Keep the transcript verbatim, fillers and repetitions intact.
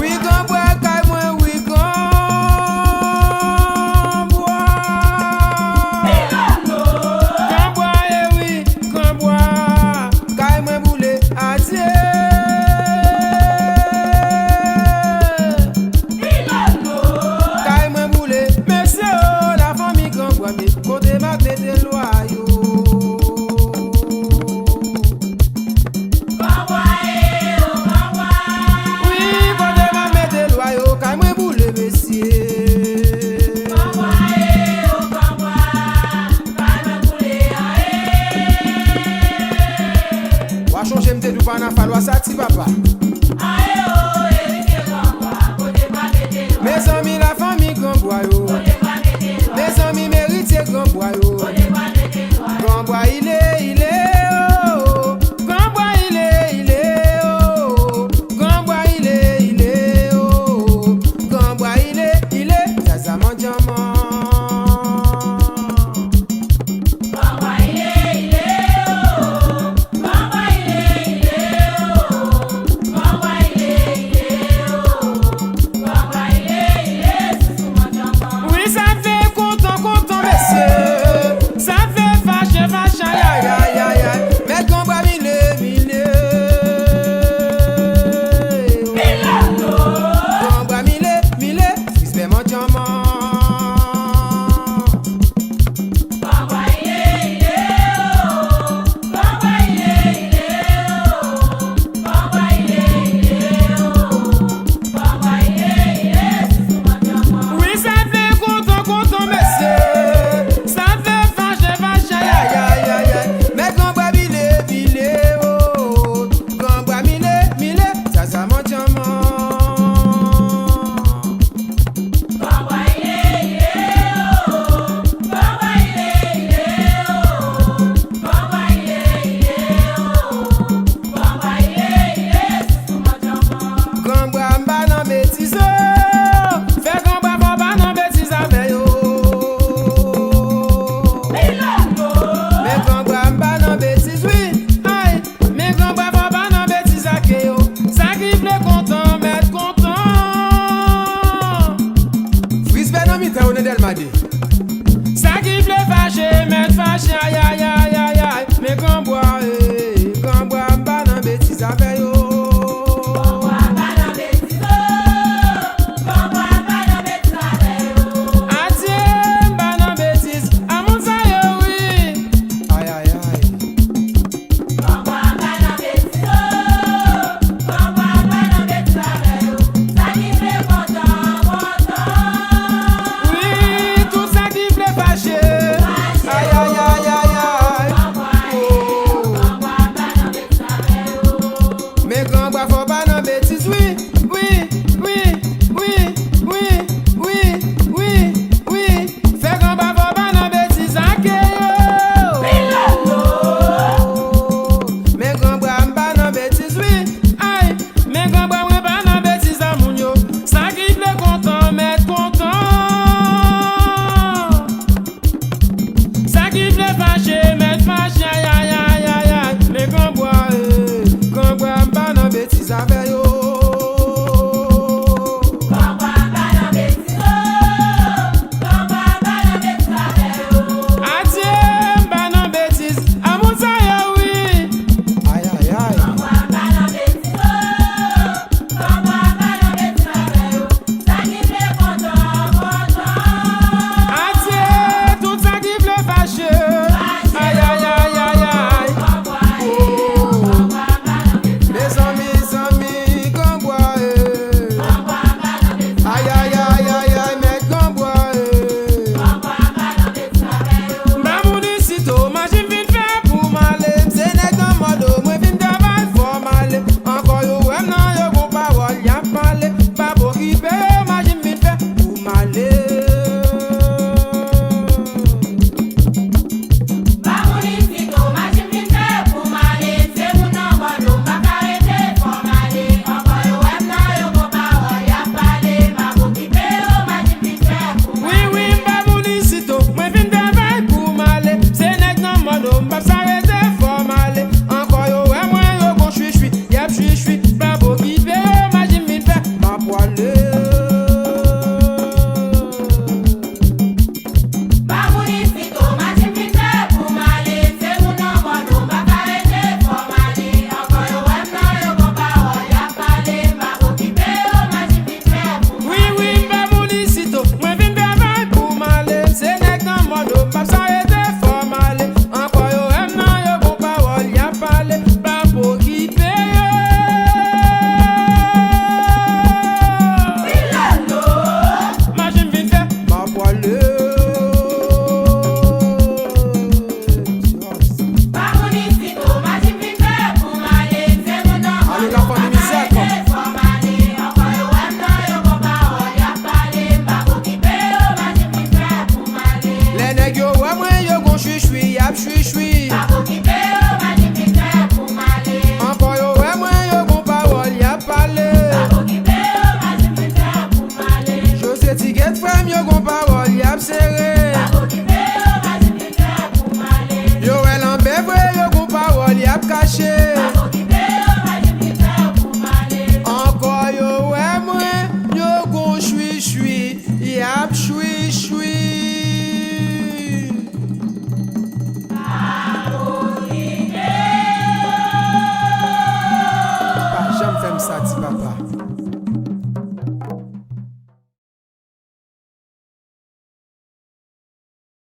Wi, Granbwa, kay mwen, wi, Granbwa. Granbwa, e wi, Granbwa, kay mwen boule, adye. Kay mwen boule, mesye o, lafanmi Granbwa, men kote m ap mete lwa yo? Wi, kote m ap mete lwa yo? Kay mwen boule, mesye. W a chonje m te di w pa nan fal w a sa ti papa. Mezanmi, lafanmi Granbwa yo. Mezanmi, eritye Granbwa yo. Granbwa, il est, il est, oh. Granbwa, il est, il est, oh. Granbwa, il est, il est, oh. Granbwa, il est, il est, Zaza mandyaman. Pwale,